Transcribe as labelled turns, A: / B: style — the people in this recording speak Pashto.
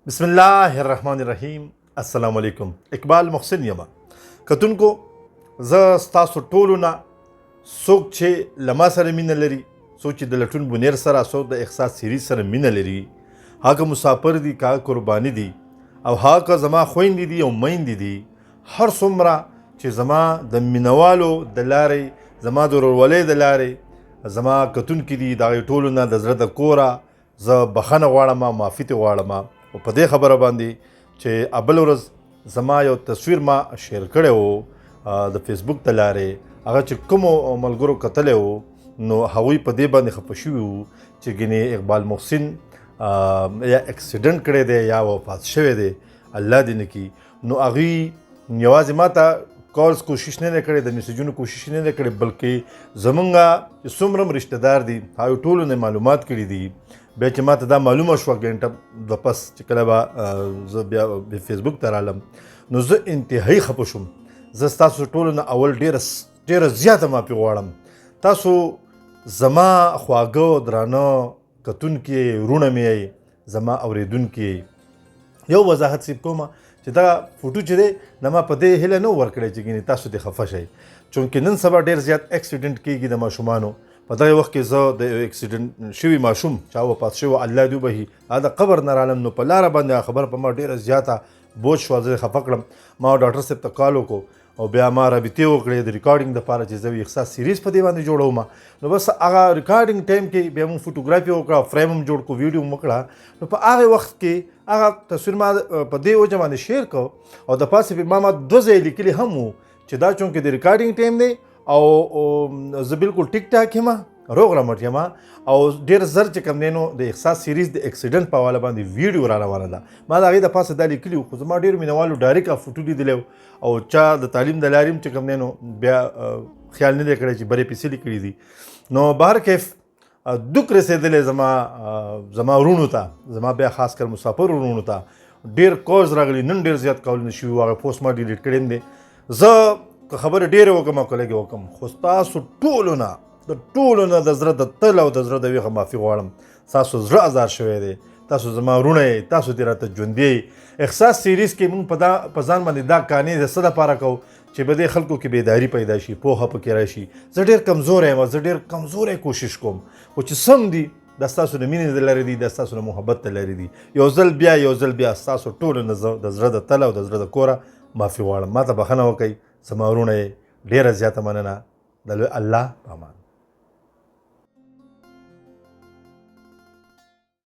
A: بسم الله الرحمن الرحیم. السلام علیکم، اقبال محسن یم. کتونکو، زه ستاسو ټولو نه، څوک چې له ما سره مینه لري، څوک چې د لټون بونیر سره، څوک د احساس سیریز سره مینه لري، هغه مسافر دي که هغه قرباني دي او هغه که زما خویندې دي او میندې دي، هر څومره چې زما د مینوالو د لارې، زما د ورورولۍ د لارې زما کتونکي دي، د هغې ټولو نه د زړه د کوره زه بخښنه غواړم، معافي ترې غواړم. او په دې خبره باندې چې ابل ورځ زما یو تصویر ما شیر کړی و د فیسبوک د لارې، هغه چې کومو ملګرو کتلی و، نو هغوی په دې باندې خفه شوي وو چې ګنې اقبال محسن یا اکسیډنټ کړی دی یا وفات شوی دی، الله دې نه کړي. نو هغوی یوازې ما ته کالز کوشش نه دی کړی، د میسجونو کوشش نه دی کړی، بلکې زمونږ چې څومره هم رشته دار دي هغوی ټولو نه معلومات کړي دي. بیا چې ما ته دا معلومه شوه ګنټه د پس چې کله به زه بیا فیسبوک ته رالم، نو زه انتهایی خفه شوم. زه ستاسو ټولو نه اول ډېره ډېره زیاته معافي غواړم. تاسو زما خواږه درانه کتونکي وروڼه مې یئ، زما اورېدونکي. یو وضاحت صرف کوم چې دا فوټو چې دی دا ما په دې هیله نه ورکړی چې ګینې تاسو دې خفه شئ، چونکې نن سبا ډېر زیات اکسیډنټ کېږي د ماشومانو. په دغه وخت کې زه د یو اکسیډنټ شوي ماشوم چا وفات شوی، الله دې وبخښي، هغه د قبر نه رالم، نو په لاره باندې هغه خبره په ما ډېره زیاته بوج شوه، زه یې خفه کړم. ما ډاکټر صاحب ته کال وکړو او بیا ما رابطې وکړې د ریکارډینګ دپاره چې زه احساس سیریز په دې باندې جوړوم. نو بس هغه ریکارډینګ ټایم کې بیا موږ فوټوګرافي وکړه، فریم هم جوړ کړو، ویډیو هم وکړه. نو په هغه وخت کې هغه تصویر ما په دې وجه باندې شیر کړ او د پاسه پې ما دوه ځایه لیکلي هم وو چې دا چونکې د ریکارډینګ ټایم دی او زه بالکل ټیک ټاک یم، روغ رمټ یم او ډېر زر چې کوم دی نو د احساس سیریز د اکسیډنټ په حواله باندې ویډیو را روانه ده. ما د هغې د پاسه دا لیکلي وو، خو زما ډېرو مینهوالو ډایرک هغه فوټو لیدلی و او چا د تعلیم د لارې هم چې کوم دی نو بیا خیال نه دی کړی چې برې پیسې لیکلي دي. نو بهر کیف دوک رسېدلی زما وروڼو ته، زما بیا خاص کر مسافر وروڼو ته ډېر کالز راغلي. نن ډېر زیات کالونه شوي وو، هغه پوسټ ما ډیلیټ کړی هم دی. زه که خبرې ډېرې وکړم او که لږې وکړم، خو ستاسو ټولو نه د ټولو نه د زړه د تل او د زړه د ویښه معافي غواړم. ستاسو زړه ازار شوی دی، تاسو زما وروڼه یئ، تاسو دې راته ژوندي یئ. احساس سیریز کې موږ په ځان باندې دا کانې د څه دپاره کوو چې په دې خلکو کې بیداري پیدا شي، پوهه پکې راشي. زه ډېر کمزوری یم، زه ډېر کمزوری کوشش کوم، خو چې سم دي دا ستاسو د مینې د لارې دي، دا ستاسو د محبت د لارې دي. یو ځل بیا ستاسو ټولو نه زه د زړه د تله او د زړه د کوره معافي غواړم. ما ته بخښنه وکړئ، زما وروڼه یې. ډېره زیاته مننه. د لوی الله په امان.